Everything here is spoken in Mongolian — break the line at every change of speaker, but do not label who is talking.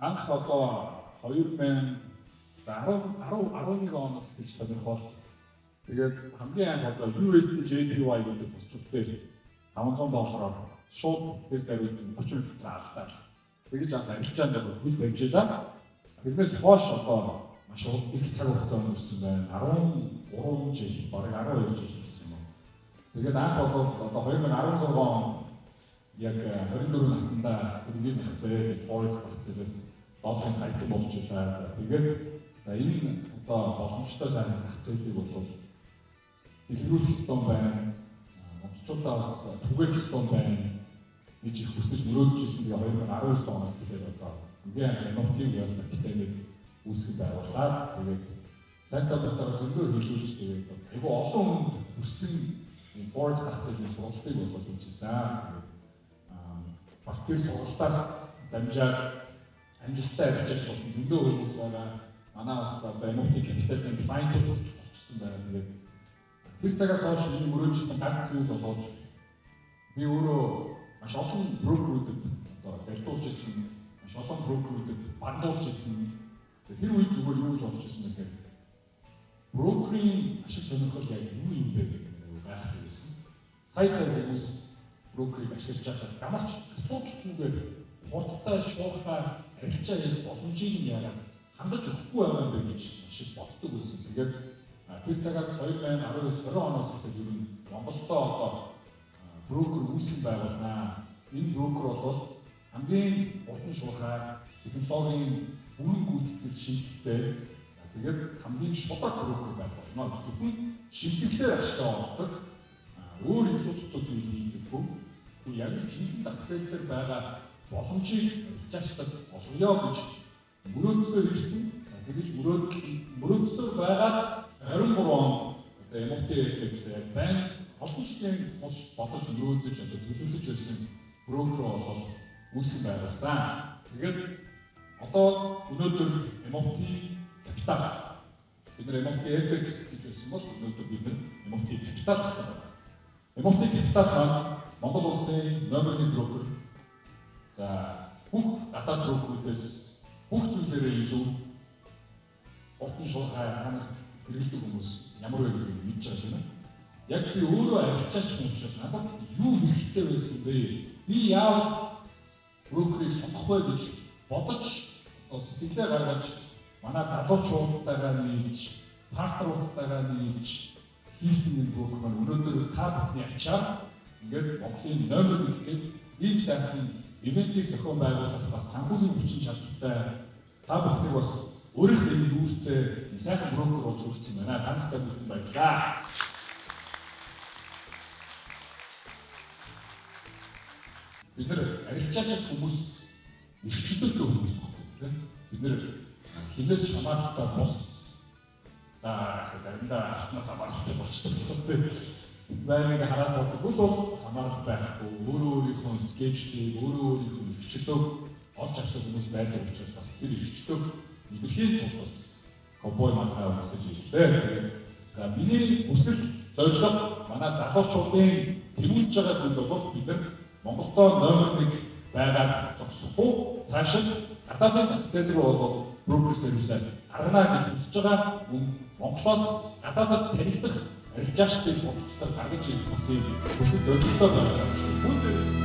Анх одоо 2000 за 10 10 11 оноос гэж сонирхол. Тэгээд хамгийн анх одоо USD JPY гэдэг бусдад дээр 500 доллараар шууд тэр даруйд 30 минут алдаа. Тэгэж анх арилжаанд яг хөл барьжээ. Тэрнээс хойш одоо маш их цаг хугацаа өнгөрсөн байна. 13 жил, бараг 12 жил болсон юм. Тэгээд анх бол одоо 2016 онд яг 24 наснда хөрөнгөний зах зээл, Forex зах зээлээс долларын саятан болж илаа. За тэгээд за энэ одоо боломжтой сайхан зах зээлийг бол дэлгэрүүлэх ёстой байна. Монголчуудаа бас түгээх ёстой байна гэж их хүсэж мөрөөдөж ирсэн. Тэгээ 2019 оноос эхлээд одоо хамгийн анх NFT World Academy-г үүсгэн байгуулад тэгээд сайнтай дотор зөндөө хийлүүлж тэгээд айгүй олон хүнд хүрсэн Forex зах зээлийн сургалтыг бол хийж ирсэн. Бас тэр сургалтаас дамжаад амжилттай арилжаач болсон зөндөө хүмүүс байгаа. Манай бас одоо MOT Capital-ын клиентууд болчихсон байна. Тэгээд тэр цагаас хойш миний мөрөөдж ирсэн ганц зүйл бол би өөрөө маш олон брокерүүдэд одоо зарилдуулж ирсэн, маш олон брокерүүдэд бандуулж ирсэн. Тэр үед зүгээр юу гэж бодож ирсэн бэ гэхээр брокерийн ашиг сонирхол яг юу юм бэ гэдэг гайхдаг байсан. Сая сая хүмүүс брокерийг ашиглаж байхад ямар ч асуудалгүйгээр хурдтай шуурхай арилжаа хийх боломжийг нь яагаад хангаж өгөхгүй байгаа юм бэ гэж маш их боддог байсан. Тэгээд тэр цагаас 2019 20 оноос эхлээд ер нь Монголдоо одоо брокер үүсгэн байгуулнаа. Энэ брокер бол хамгийн хурдан шуурхай, технологийн бүрэн гүйцэтгэл шинжилтэй. За тэгээд хамгийн шударга брокер байх болно. Зөвхөн шимтгэлээр ашиглаа олдог. Өөр илүү дутуу зүйл хийдэггүй. Тэг яг л жинхэнэ зах зээл дээр байгаа боломжийг арилжаачдад олгоё гэж мөрөөдсөөр ирсэн. За тэгэж мөрөөдсөөр байгаад 23 онд одоо MOT FX яг байна. Олон жилийн турш бодож мөрөөдөж одоо төлөвлөж байсан брокер бол үүсгэн байгуулсан. Тэгээд одоо өнөөдөр MOT Capital бид нар MOT FX гэж байсан бол өнөөдөр бид нар MOT Capital болсон байна. MOT Capital маань Монгол улсын номер 1 брокер. За бүх гадаад брокерүүдээс бүх зүйлээрээ илүү хурдан шуурхай та нар хэрэглэдэг хүмүүс ямар вэ гэдгийг мэдж байгаа юм. Яг би өөрөө арилжаач хүн учраас надад юу хэрэгтэй байсан бэ? Би яавал брокерийг сонгох вэ гэж бодож одоо сэтгэлээ гаргаж манай залуучуудтайгаа нийлж, партнеруудтайгаа нийлж хийсэн энэ брокер маань өнөөдөр та бүхний ачаар ингээд Монголын номер 1 гээд ийм сайхан ивентийг зохион байгуулах бас санхүүгийн хүчин чадалтай та бүхнийг бас өөрийнх нь нүүртэй сайхан брокер болж өгсөн байна. Та нартай бүгд баярлалаа. Бид нар арилжаач хүмүүс эрхчлөлтэй хүмүүс байхгүй тийм. Бид нар хинээс ч хамааралтай бус. За заримдаа алтнаас хамааралтай болчихдог болохоос тийм. Байныг хараас болдог. Бүл бол хамаарал байхгүй. Өөрөө өөрийнхөө скетчийг, өөрөө өөрийнхөө эрхчлөөг олж авсан хүмүүс байдаг учраас бас тэр эрхчлөөг мэдрэхийн тулд бас ковбой манхай өмсөж ирлээ. За миний хүсэл зорилго манай залуучуудын тэмүүлж байгаа зүйл бол бид нар Монголдоо номер 1 байгаад зогсохгүй цаашид гадаадын зах зээл рүү бол брокер сервисээ гаргана гэж хүсэж байгаа. Мөн Монголоос гадаадад танигдах арилжаачдыг судалцдаг гаргаж ирэх бас юм хүсэл зорилготой байгаа юм шиг.